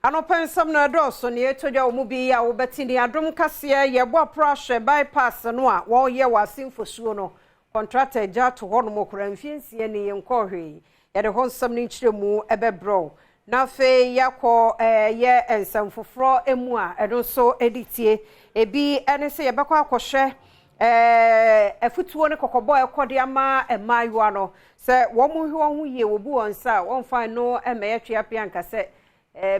Anɔpa nsɛm no ɛdɔɔso. Nea ɛtɔ dwa wɔ mu bi a wobɛte ne Adom Kaseɛ yɛbɔ aporo ahwɛ bypass no a wɔreyɛ wɔ Assin Fosuo no. Contractor agya ato hɔ nom koraa mfeɛ 6 ni, yɛnkɔɔ hwee. Yɛde hɔ nsɛm no nkyerɛmu ɛbɛbrɛ wo. Na afei yɛakɔ yɛ nsɛm foforɔ mu a ɛno nso de tie. Ebi ne sɛ yɛbɛkɔ akɔhwɛ afutuo ne kɔkɔbɔ a ɛkɔ de ama mmaayewa no sɛ wɔn hwɛ wɔn ho yie, wɔbu wɔn nsa a wɔmfa no mmɛyɛ tweapea nka sɛ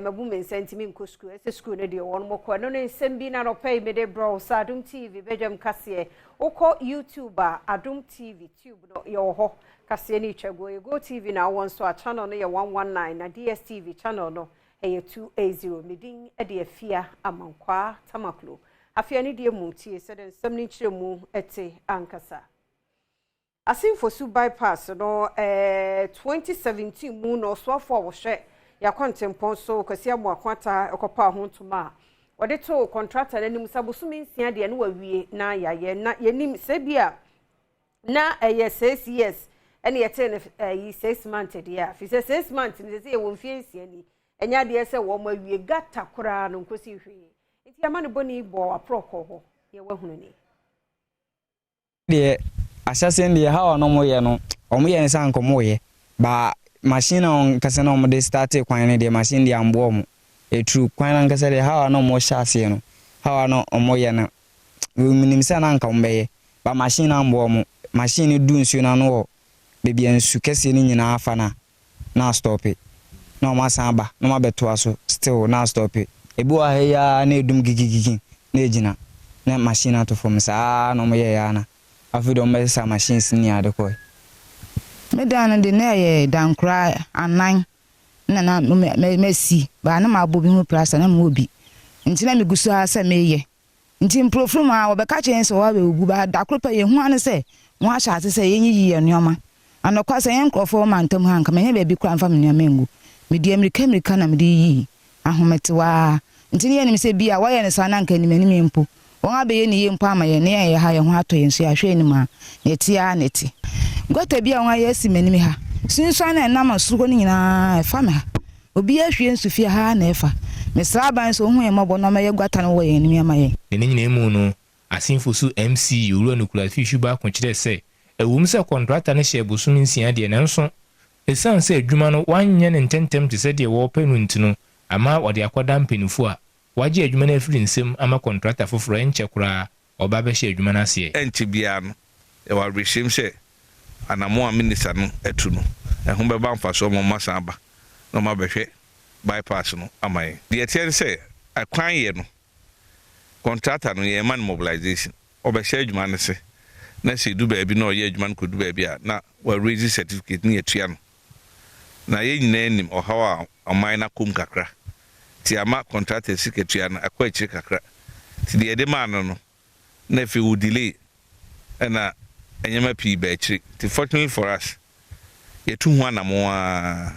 mabu me nsa ntumi nkɔ sukuu. Ɛsɛ sukuu no deɛ wɔn kɔ. Ɛno ne nsɛm bi na nɔpɛ yi mede brɛ wo sɛ Adom TV bɛdwam kaseɛ. Wokɔ YouTube a, Adom TV tube no yɛwɔ hɔ, kaseɛ no etwa gu. Yɛ Go TV na awɔ nso a, channel no yɛ 119 na DSTV channel no ɛyɛ 280. Me din de Afia Amankwaa Tamaklo. Afei ne deɛ mu tie sɛdeɛ nsɛm no nkyerɛmu ɛte ankasa. Assin Fosu bypass no, 2017 mu na ɔsoafoɔ a wɔhwɛ yɛakɔntempɔn so, Kwasi Amoako Ata, ɛkɔpa ho ntoma a wɔde to contractor n'anim sɛ bosome 6 deɛ no wawie na yɛayɛ. Na yɛnim sɛ bi a na ɛyɛ 6 years ɛne yɛte no ɛyi 6 months deɛ a, fi sɛ 6 months no sɛ yɛwɔ mfie 6 ni, ɛnyɛ adeɛ sɛ wɔn awie gata koraa no nkosi hwee. Nti ama ne bɔne bɔ aporɔkɔ hɔ yɛwɔ ahunu ni. Deɛ ahyɛseɛ no deɛ, how a na ɔmoyɛ no, ɔmoyɛ no sɛ anka ɔmoyɛ ba machine a ɔnkasa na ɔmode start kwan no deɛ, machine deɛ amboa ɔmo ɛturu kwan no ankasa deɛ. How a na ɔmo hyɛ aseɛ no, how a na ɔmoyɛ no, menim sɛ na anka ɔmo ba machine no amboa ɔmo. Machine no du nsuo no ano wɔ baabi a nsu kɛseɛ no nyinaa afa no a, na astop, na ɔmo asan aba na ɔmo abɛtoa so, still na astop. Ebi wɔ ha yi ara na edum gigigigi na egyina na machine ato fam saa na ɔmo yɛɛ ya na afei deɛ ɔmo bɛsesa machines ne ade kɔɛ. Me dan no de, na ɛyɛ dankora anan na na masi baa na maabɔ bi ho plaster na mewɔ bi, nti na megu so ara sɛ meyɛ. Nti mprofiri mu a wɔbɛka kyerɛ sɛ wɔabɛbubu ba da koro pɛ, yɛhu ano sɛ wɔn ahyɛ ase sɛ yɛnyiyi yɛn nneɛma. Anɔkwa sɛ yɛn nkurɔfoɔ wɔ mantam ha, nka manya baabi koraa mfa me nneɛma ngu. Mede mmirika mmirika na mede yiyii ahometewaa. Nti ne yɛnim sɛ bi a wɔyɛ no saa na nka anim anim mpo wɔn abɛyɛ ne yie mpo ama yɛn ne yɛn yɛ ha yɛn ho atɔ yɛn so. Yɛahwɛ anim a na ɛte ara na ɛte gutter bi a wɔn ayɛ asi m'anim ha, sunsuan na ɛnam soro hɔ no nyinaa ɛfa me ha. Obi ahwie nsu fie ha na ɛfa. Mesrɛ aban sɛ ohun yɛn mmɔbɔ na ɔmɛyɛ gutter no wɔ yɛn anim ama yɛn. Ne nyinaa mu no, Assin Fosu MCE, Owura Nicholas Fiihwi Baako, kyerɛ sɛ ɛwom sɛ contractor no hyɛ bosome 6 deɛ, nanso ɛsiane sɛ adwuma no wanyɛ ne ntɛntɛm te sɛ deɛ wɔrepɛ no nti no, ama wɔde akɔda mpanimfoɔ a wagye adwuma no afiri nsam ama contractor foforɔ. Ɛnkyɛ koraa ɔba bɛhyɛ adwuma no aseɛ. Ɛnkyɛ biara no, yɛwɔ awerɛhyɛm sɛ anamo a minister no atu no, ɛho bɛba mfasoɔ ma ɔma san aba na ɔma bɛhwɛ bypass no ama yɛn. Deɛ ɛteɛ ne sɛ ɛkwan yɛ no, contractor no yɛn ma no mobilization, ɔbɛhyɛ adwuma no se na sɛ edu baabi na ɔyɛ adwuma no kɔdu baabi a, na wɔaraise certificate ne yɛtua no. Na yɛn nyinaa nim ɔhaw a ɔman no akɔm kakra nti ama contractor sika tua no akɔ akyire kakra, nti deɛ yɛde maa no no na afei wo delay ɛna nneɛma pii ba akyire. Nti fortunately for us, yɛtu ho anamo a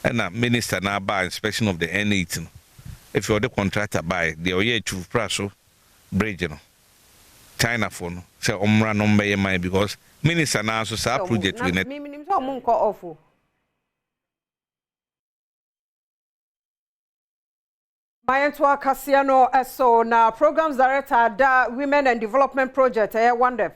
ɛna minister na aba inspection of the N8 no, afei ɔde contractor baeɛ deɛ ɔyɛ Atwufupra so bridge no, Chinafoɔ no, sɛ ɔmmra no ɔmbɛyɛ man because minister naa nso saa project wei na Menim sɛ ɔmo nkɔ off o. Mayento akaseɛ no so na programs director da Women and Development Project, ɛyɛ WANDEP,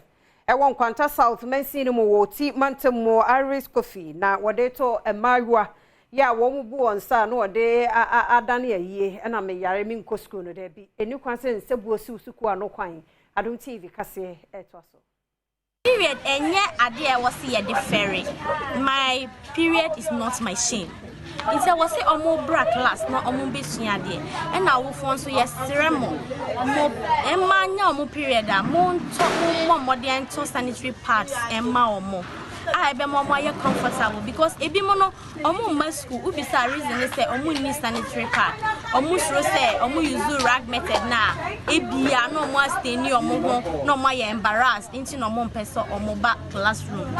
ɛwɔ Nkwanta South mansin no mu wɔ Ti mantam mu, Iris Kofi, na wɔde to mmaayewa yɛ a wɔn bu wɔn nsa na wɔde adane ayie ɛna meyare me nkɔ sukuu no daabi, ɛni kwan sɛ nsɛbuo siw sukuu ano kwan. Adom TV kaseɛ ɛtoa so. Period ɛnyɛ adeɛ a ɛwɔ sɛ yɛde fɛre. My period is not my shame. Nti ɛwɔ sɛ ɔmo bra class na ɔmo bɛsua adeɛ. Ɛna awofoɔ nso, yɛsrɛ mo, mo mmaa nya ɔmo period a, mo ntɔ, mo mmɔ mmɔden ntɔ sanitary pads ɛma ɔmo a ɛbɛma ɔmo ayɛ comfortable, because ebi mo no ɔmo mma school, wobisa reason ne sɛ ɔmo nni sanitary pad. Ɔmo suro sɛ ɔmo use rag method na ebia na ɔmo astain ɔmo ho na ɔmo ayɛ embarrassed, nti na ɔmo mpɛ sɛ ɔmo ba classroom.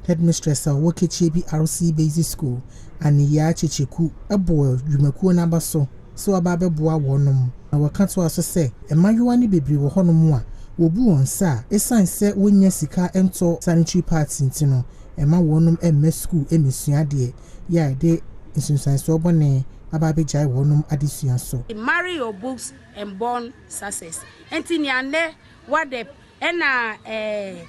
Headmistress a ɔwɔ Ketchiabi RC Basic School, Aniyaa Kyekyeku, bɔɔ dwumakuo no aba so sɛ wɔaba abɛboa wɔnom, na wɔka toa so sɛ mmaayewa no bebree wɔ hɔnom a wɔbu wɔn nsa a, ɛsiane sɛ wɔnnya sika ntɔ sanitary pads nti no, ɛma wɔnom mma sukuu mmɛsua adeɛ yɛ a ɛde nsunsuansoɔ bɔne. aba abɛgyae wɔnom adesua so. Marry your books and born success. Nti nea nnɛ WADEP ɛna eh,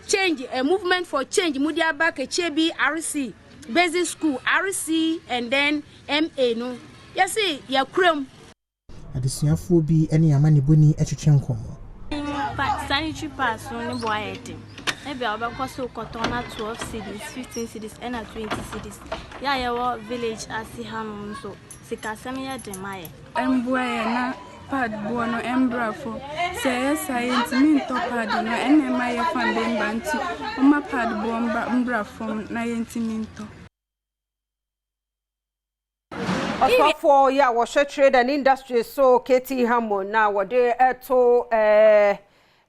change eh, movement for change mu de aba Kekyebi RC basic school RC and then MA no yɛse yɛkura mu. Adesuafoɔ bi ne amanebɔni twetwe nkɔmmɔ. Sanitary pads no ne bo ayɛ den. Ebia wobɛkɔ so kɔtɔn na 12 cedis, 15 cedis ɛna 20 cedis. Yɛ a yɛwɔ village ase hanom nso, sikasɛm yɛ den ma yɛn. Ɛmboa yɛn na pad boɔ no ɛmbra fam. Sɛ ɛyɛ saa yɛntumi ntɔ pad no ɛna ɛma yɛfa mbemba nti momma pad boɔ mbra fam na yɛntumi ntɔ. Ɔsɔfoɔ yi a wɔhwɛ Trade and Industry so KT Hammond na wɔde ɛto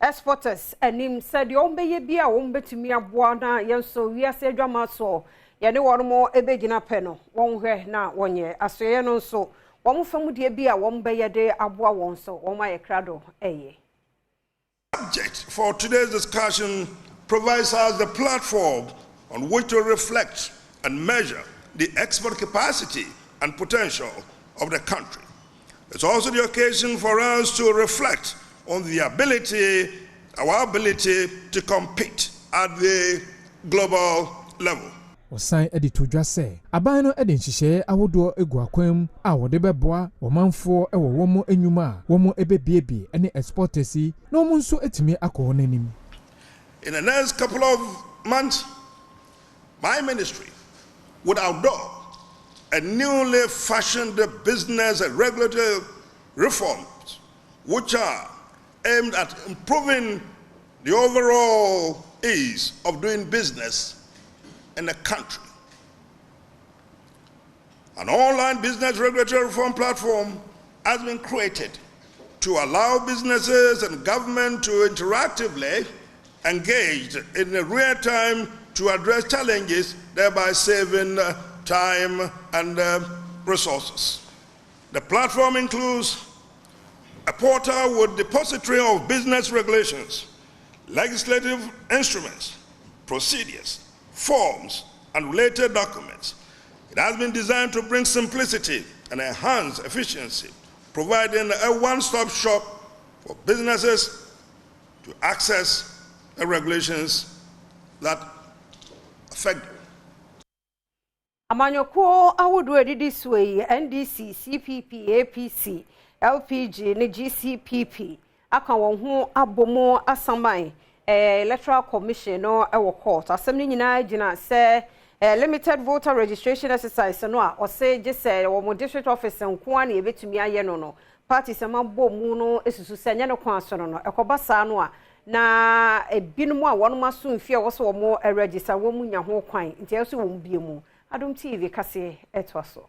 exporters anim sɛ deɛ wɔn bɛyɛ bi a wɔn bɛtumi aboa na yɛn nso wiase adwama soɔ yɛne wɔn mo bɛgyina pɛ no, wɔn hwɛ na wɔnyɛ asoɛeɛ no nso wɔn fam deɛ bi a wɔn bɛyɛ de aboa wɔn so wɔn ayɛ krado ɛyɛ. Subject for today's discussion provides us the platform on which to reflect and measure the export capacity and potential of the country. It's also the occasion for us to reflect on the ability, our ability to compete at the global level. Ɔsan de to dwa sɛ aban no de nhyehyɛeɛ ahodoɔ egu akwan mu a wɔde bɛboa ɔmanfoɔ wɔ wɔn nnwuma a wɔn bɛbiebie ne exporters yi na wɔn nso atumi akɔ wɔn anim. In the next couple of months, my ministry would outdoor a newly fashioned business and regulatory reforms which are aimed at improving the overall ease of doing business in the country. An online business regulatory reform platform has been created to allow businesses and government to interactively engage in real time to address challenges, thereby saving time and resources. The platform includes a portal with depository of business regulations, legislative instruments, procedures, forms, and related documents. It has been designed to bring simplicity and enhance efficiency, providing a one-stop shop for businesses to access the regulations that affect them. Amanyɔkuo ahodoɔ a ɛdidi soɔ yi, NDC, CPP, APC, LPG ne GCPP, aka wɔn ho abɔ mu asaman Electoral Commission no wɔ court. Asɛm no nyinaa gyina sɛ limited voter registration exercise no a ɔse gye sɛ wɔn district office nko ara na yɛbɛtumi ayɛ no, parties a abɔ mu no susu sɛ nyɛ no kwan so no, ɛkɔba saa no a na ebinom a wɔn aso mfie a wɔsɛ wɔn register wɔn mu nya ho kwan, nti ɛsɛ wɔn bie mu. Adom TV kaseɛ ɛtoa so.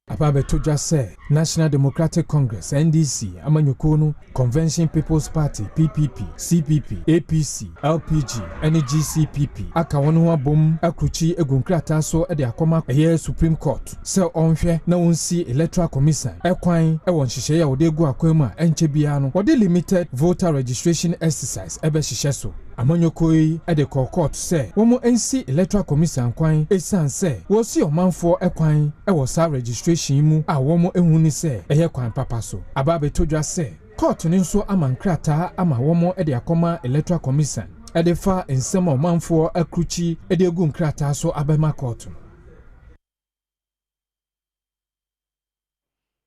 Aba abɛto dwa sɛ National Democratic Congress, NDC, amanyɔkuo no, Convention People's Party, PPP, CPP, APC, LPG ne GCPP aka wɔn ho abom akurukyi egu nkrataa so de akɔma ɛyɛ Supreme Court sɛ ɔnhwɛ na wɔnsi Electoral Commission ɛkwan ɛwɔ nhyehyɛeɛ a wɔde egu akwan mu a ɛnkyɛ biara no wɔde limited voter registration exercise ɛbɛhyehyɛ so. Amanyɔkuo yi de kɔɔ court sɛ wɔn nsi Electoral Commission kwan esiane sɛ wɔsi ɔmanfoɔ kwan wɔ saa registration yi mu a wɔn ehu ne sɛ ɛyɛ kwan papa so. Aba abɛto dwa sɛ court no nso ama nkrataa ama wɔn de akɔma Electoral Commission ɛde fa nsɛm a ɔmanfoɔ akurukyi de agu nkrataa so abɛma court no.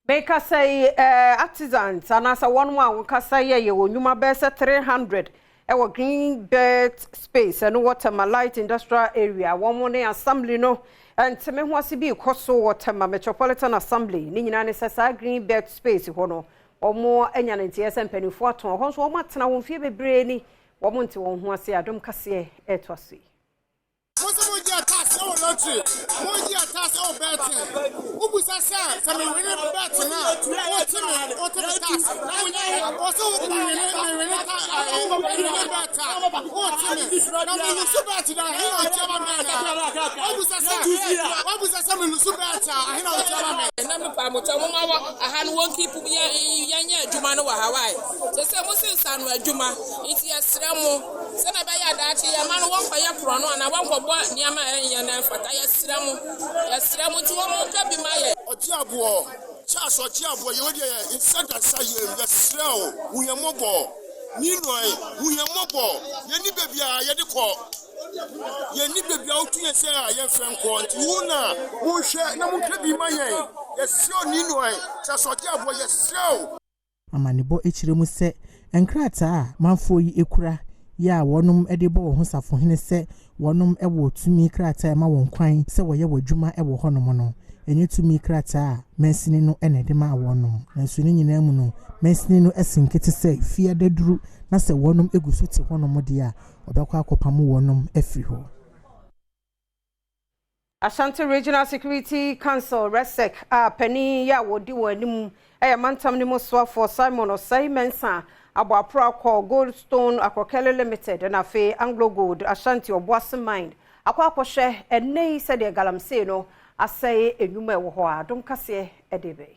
Mekasa yi, artisans anaasɛ wɔn a wɔkasa yɛ wɔ nnwuma bɛyɛ sɛ 300 ɛwɔ Green Belt Space, ɛno wɔ Tema Light Industrial Area, wɔn ne assembly no nteme ho ase bi kɔ so wɔ Tema Metropolitan Assembly. Ne nyinaa ne sɛ saa Green Belt Space hɔ no, wɔn anya ne nteɛ sɛ mpanimfoɔ atɔn hɔ nso wɔn atena wɔn fie bebree ni wɔn nte wɔn ho ase. Adom kaseɛ ɛtoa so yi. Mo sɛ mo gye tax ɛwɔ lottery, mo gye tax ɛwɔ betting. Wobusa sɛ me win bet na wote me, wote me tax na wɔsɛ wo me win ta me win bet a wote me na me lose bet na ahe na otua ma me ana? Wobusa sɛ me lose bet a, ahe na otua ma me? Na mepa mo kyɛ, moma wɔ aha no wɔn keep yɛ yɛnyɛ adwuma no wɔ Hawaii sɛ mo se nsa no adwuma, nti yɛsrɛ mo sɛnɛ ɛbɛyɛ adaakye yɛma no wɔnkɔyɛ korɔ no anaa wɔnkɔbɔ nneɛma a ɛnyɛ no ɛmfata. Yɛsrɛ mo, yɛsrɛ mo, nti wɔn mpɛ bi ma yɛ. Ɔgye aboɔ, Charles ɔgye aboɔ, yɛ wo deɛ yɛ nsa da nsa yam, yɛsrɛ wo, hu yɛn mmɔbɔ, Ninoy, hu yɛn mmɔbɔ, yɛnni baabi a yɛde kɔ, yɛnni baabi a wotu yɛn sɛ a yɛmfɛ nkɔ, nti wo na monhwɛ na monka bi ma yɛn, yɛsrɛ wo Ninoy, Charles ɔgye aboɔ, yɛsrɛ wo. Amanebɔ kyerɛ mu sɛ nkrataa a manfoɔ yi kura yi a wɔnom de bɔ wɔn ho safohene sɛ wɔnom wɔ tumi krataa a ɛma wɔn kwan sɛ wɔyɛ wɔ adwuma wɔ hɔnom no, ɛnyɛ tumi krataa a mansini no na ɛde maa wɔnom. Nanso ne nyinaa mu no, mansini no asi nkete sɛ fie adaduru na sɛ wɔnom gu so te hɔnom deɛ a, ɔbɛkɔ akɔpamo wɔnom afiri hɔ. Ashanti Regional Security Council, REGSEC, a panin yi a wɔdi wɔn anim yɛ mantam no mu soafoɔ Simon Osei Mensah abɔ aporo akɔ Goldstone Akrokele Limited na afei AngloGold Ashanti Obuasi Mine akɔ akɔhwɛ ɛnnɛ yi sɛdeɛ galamsey no asɛe nnwuma a ɛwɔ hɔ a Adom Kaseɛ de bɛn.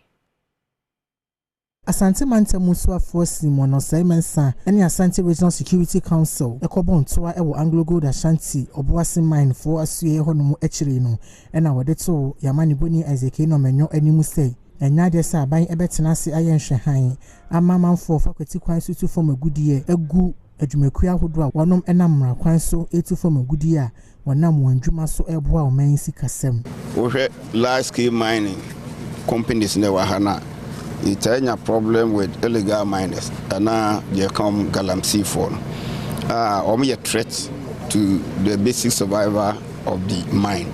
Asante Mantam mu soafoɔ Simon Osei Mensah ne Ashanti Regional Security Council kɔbɔ ntoa wɔ AngloGold Ashanti Obuasi Mine foɔ asoɛeɛ hɔnom akyire no na wɔde too yɛn amanebɔni Isaac Enoh Menyo anim sɛ ɛnyɛ adeɛ sɛ aban bɛtena ase ayɛ nhwɛhan ama amanfoɔ fa kwati kwan so tu fam agudeɛ agu adwumakuo ahodoɔ a wɔnom nam mmara kwan so retu fam agudeɛ a wɔnam wɔn adwuma so reboa ɔman yi sikasɛm. Wohwɛ large scale mining companies no a ɛwɔ ha no a, yɛtaa nya problem with illegal miners anaa deɛ ɛka wɔn galamsey foɔ no a wɔn yɛ threat to the basic survival of the mine.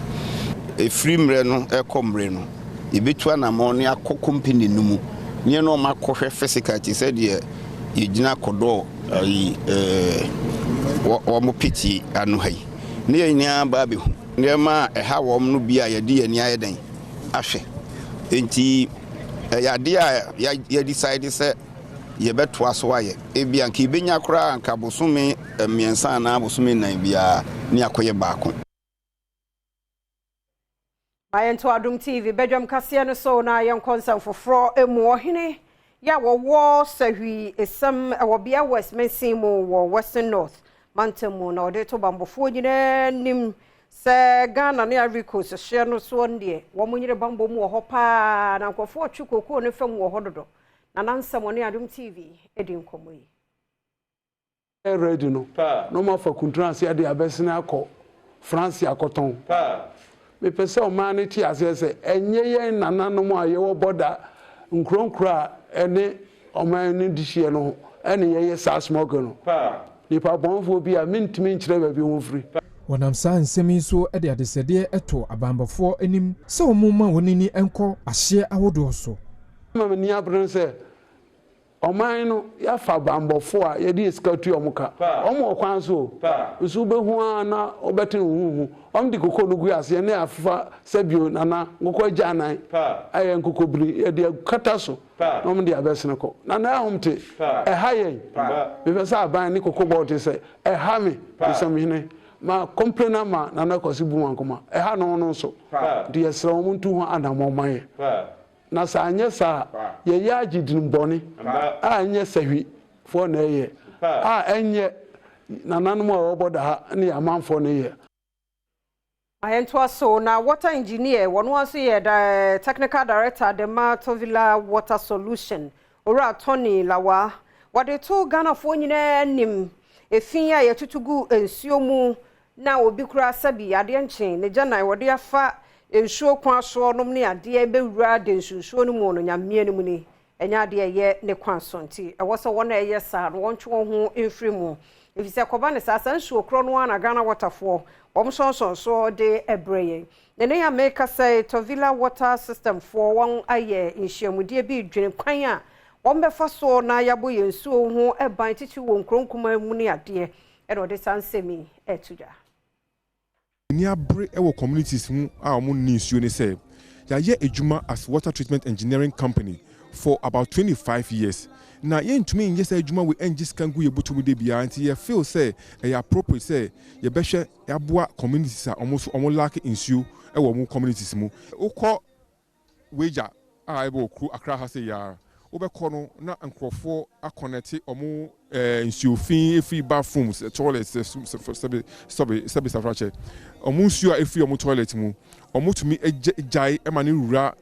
Ɛfiri mmerɛ no ɛkɔ mmerɛ no, yɛbɛtu anamɔn ne akɔ company no mu ne yɛne wɔn akɔhwɛ physical te sɛ deɛ yɛgyina kɔdɔɔ ayi ɛɛ wɔn piti ano ha yi ne yɛn nyinaa ba abɛhu nneɛma a ɛha wɔn no bi a yɛde yɛn ani ayɛ dɛn ahwɛ nti ɛyɛ adeɛ a yɛ decide sɛ yɛbɛtoa so ayɛ ebi anka yɛbɛnya koraa anka bosome mmiɛnsa anaa bosome nnan biara ne akɔyɛ baako. Ma yɛnto Adom TV badwam kaseɛ no so na yɛnkɔ nsɛm foforɔ mu. Ɔhene yɛ a wɔwɔ Sahwi Esam wɔ Bea West mansin mu wɔ Western North mantam mu na ɔde to bambɔfoɔ nyinaa nim sɛ Ghana ne Ivory Coast hyeɛ no soɔ no deɛ wɔn nyere bambɔ mu wɔ hɔ paa na nkurɔfoɔ retwe kookoo no fam wɔ hɔ dodo. Nana Nsɛm ɔne Adom TV di nkɔmmɔ yi. Ready no, na wɔafa kuntunu ase de abɛsene akɔ France akɔtɔn. Mepɛ sɛ ɔman no te aseɛ sɛ ɛnyɛ yɛn nananom a yɛwɔ bɔda nkuro nkuro a ɛne ɔman no di hyeɛ no ho ɛne yɛyɛ saa smuggle no. Nipa bɔnfoɔ bi a mentumi nkyerɛ baabi wɔfiri. Wɔnam saa nsɛm yi so de adesrɛdeɛ too abanbɔfoɔ anim sɛ wɔmma wɔn ani nkɔ ahyeɛ ahodoɔ so. Ɛma m'ani abere no sɛ Ɔman no, yɛafa banbɔfo a yɛde yɛ sika tua wɔn ka. Wɔn wɔ kwan so o. Nso wobɛhu ara na wobɛte ne ho hu. Wɔn de kokoo no gu aseɛ ne afa sɛbio nana nkokɔ agyanan a ɛyɛ nkokɔbiri yɛde akata so na wɔn de abɛsene kɔ. Nana ɛhom te. Ɛha yɛn. Mepɛ sɛ aban ne kokobɔ te sɛ ɛha me Nsɛmhene. Ma complain ama Nana Kwasi Bumankoma. Ɛha no no nso. Nti yɛsrɛ wɔn ntu ho anammɔn ma yɛn. Na sɛ anyɛ saa a, yɛyɛ agye din bɔne a ɛnyɛ sahwifoɔ na ɛyɛ, a ɛnyɛ nananom a wɔbɔ da ha ne yɛn amanfoɔ na ɛyɛ. Ma yɛntoa so na water engineer, wɔn nso yɛ technical director de ma Tovila Water Solution, Owura Tony Lawal. Wɔde to Ghanafoɔ nyinaa anim efi a yɛtutu gu nsuo mu Na obi koraa sɛbi adeɛ nkye ne gyanan wɔde afa nsuo kwan soɔ nom ne adeɛ bɛwura de nsunsuo no mu no Nyameɛ no mu ni ɛnyɛ adeɛ ɛyɛ ne kwan so nti ɛwɔ sɛ wɔn a ɛyɛ saa no wɔntwe wɔn ho mfiri mu ɛfiri sɛ kɔba ne saa saa nsuo korɔ no ara na Ghana Water foɔ wɔn sɔnsɔn soɔ de brɛ yɛn na ɛnɛ yi a mekasa yi Tovila Water System foɔ wɔn ayɛ nhyiamudeɛ bi redwene kwan a wɔn bɛfa soɔ na yɛabɔ yɛn nsuo ho ban titiriw wɔ nkuro nkumaa mu ne adeɛ ɛna ɔde saa nsɛm yi reto dwa. Ani abere wɔ communities mu a wɔn nni nsuo ne sɛ yɛayɛ adwuma as water treatment engineering company for about 25 years na yɛntumi nyɛ saa adwuma wei ɛngye sika ngu yɛn bɔtɔ mu da biara nti yɛ feel sɛ ɛyɛ appropriate sɛ yɛbɛhwɛ aboa communities a wɔn nso wɔn lack nsuo wɔ wɔn communities mu. Wokɔ Wagya a ɛwɔ kuro Accra ha sei ara, wobɛkɔ no na nkorɔfoɔ akɔnɛte ɔmo nsuo fi efiri bathrooms, toilet, sɛbe sɛbe sɛbe safrakyɛ, ɔmo nsuo a efiri ɔmo toilet mu, ɔmo tumi gyae ma no wura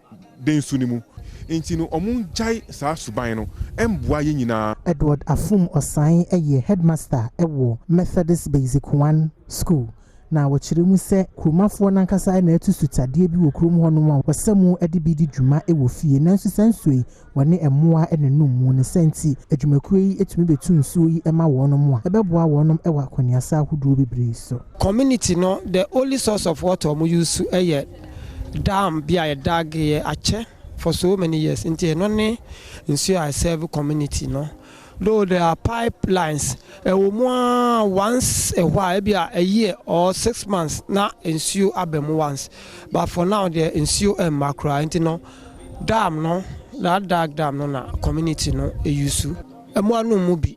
da nsu no mu. Nti no ɔmo ngyae saa suban no, ɛmboa yɛn nyinaa. Edward Afum Osae yɛ headmaster wɔ Methodist Basic One School, na wɔkyerɛ mu sɛ kuromafoɔ no ankasa na atu sutadeɛ bi wɔ kurom hɔnom a wɔsa mu de bi di dwuma wɔ fie, nanso saa nsuo yi wɔne mmoa na ɛnom mu. Ne saa nti adwumakuo yi tumi bɛtu nsuo yi ma wɔnom a ɛbɛboa wɔnom wɔ akɔneasa ahodoɔ bebree so. Community no the only source of water ɔmo use yɛ dam bi a yɛ dug yɛ akyɛ for so many years nti ɛno ne nsuo a ɛserve community no. Though there are pipe lines ɛwɔ mu ara once a while ebi a a year or 6 months na nsuo aba mu once, but for now deɛ, nsuo mma koraa. Nti no dam no, that dark dam no na community no use ɛmo anom mu bi.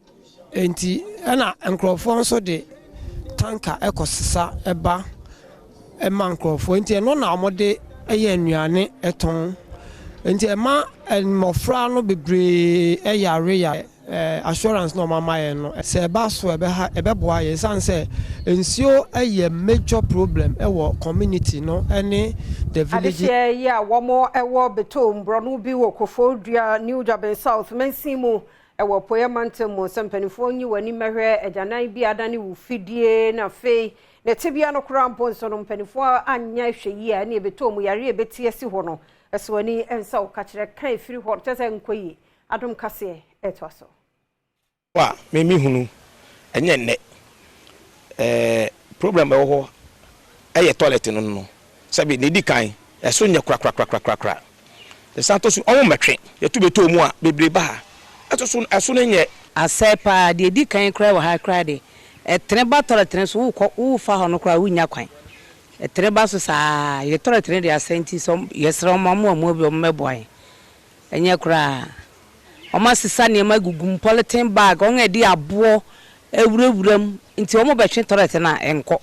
Nti ɛna nkurɔfoɔ nso de tanker ɛkɔ sesa ɛba ɛma nkurɔfoɔ, nti ɛno na wɔde ɛyɛ nnuane ɛtɔn, nti ɛma mmɔfra no bebree ɛyare ya. Assurance na ɔmo ama yɛn no sɛ ɛba so, ɛbɛha, ɛbɛboa yɛn, san sɛ nsuo ɛyɛ major problem ɛwɔ community no ɛne the village. Adehyɛ yi a wɔn ɛwɔ Betom borɔno bi wɔ Koforidua New Juaben South mansin mu ɛwɔ Poyɛ mantam mu sɛ mpanimfoɔ nyi wɔn anim mɛhwɛ agyanan bi adane wɔ fidie, na afei ne tebea no koraa mpo nso no, mpanimfoɔ anya ahwɛ yie a ɛne Betom yare a ɛbɛti asi hɔ no ɛso ani nsa ɔka kyerɛ kan efiri hɔ kyerɛ sɛ nkɔ yie. Adom kaseɛ ɛtoa so. A memi hunu ɛnyɛ nnɛ problem ɛwɔ hɔ ɛyɛ toilet no, sɛbi ne di kan ɛso nyɛ korakorakorakorakora. Ɛsan to so ɔmo mɛtwe yɛtu bɛtɔ mu a bebree ba ha, ɛso so ɛso no nyɛ. Asɛe paa. Deɛ di kan koraa wɔ ha koraa de, ɛtene ba toilet no so, wokɔ wofa hɔ no koraa, wonya kwan ɛtene ba so saa. Yɛ toilet no de asɛe, nti sɛ yɛsrɛ ɔmo ɔmo ɔmo bi ɔmo mɛboa yɛn. Ɛnyɛ koraa, ɔmo asesa nneɛma gugu mu, polythene bag, ɔmo ɛde aboɔ awurawura mu, nti ɔmo bɛtwe toilet no a ɛnkɔ.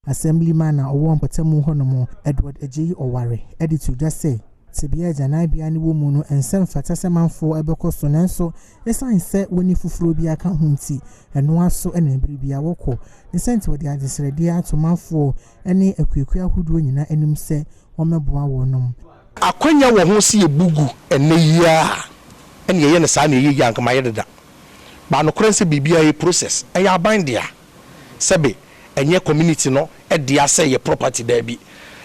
Assemblyman a ɔwɔ mpɔtamu hɔnom, Edward Agyei Ɔware, de to dwa sɛ tebea agyananbea no wɔ mu no ɛnsɛ mfata sɛ manfoɔ ɛbɛkɔ so, nanso ɛsiane sɛ wɔni foforɔ bi aka ho nti, ɛno aso ɛna bere bi a wɔkɔ ne sɛ nti wɔde adesrɛdeɛ ato manfoɔ ne akuakua ahodoɔ nyinaa anim sɛ wɔmmɛboa wɔnom. Akwanya wɔ ho sɛ yɛbu gu ɛnɛ yi a ɛne yɛyɛ no saa na ɛyɛ yi ankama yɛ deda ba. Nokorɛ sɛ biribiara yɛ process, ɛyɛ aban dea, sɛbe ɛnyɛ community no ɛdea sɛ yɛ property, daabi,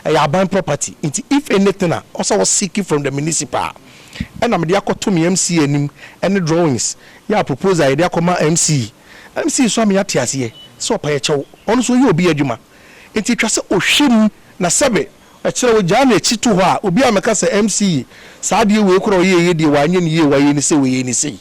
ɛyɛ aban property. Nti if anything a ɔsɛ wɔ seek from the municipal, ɛna mede akɔto me MCE anim ɛne drawings yɛ a proposal yɛde akɔma MCE. MCE so ame ate aseɛ sɛ ɔpa yɛ kyɛw, ɔno nso ɔyɛ obi adwuma, nti twa sɛ ɔhwɛ mu na sɛbe ɛkyerɛ wo gyaa n'akyi to hɔ a obi a mɛka sɛ MCE saa adeɛ wei korɔ ɔyɛ yɛ deɛ wanyɛ ne yie, wayɛ ne sɛ wei ne sei.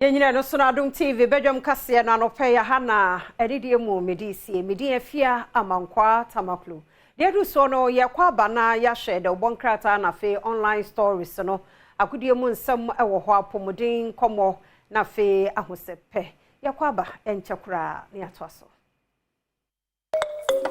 Yɛnyina no so no, Adom TV bɛdwam kaseɛ no anɔpɛ yɛ ha na ɛdedie mu mede sie mede Afia Amankwaa Tamaklo. Deɛ adu soɔ no, yɛkɔ aba na yɛahwɛ dɛ wobɔ nkrataa na afei online stories no, agodie mu nsɛm wɔ hɔ, apɔmuden nkɔmmɔ, na afei ahosɛpɛ. Yɛkɔ aba, ɛnkyɛ koraa ne yɛatoa so.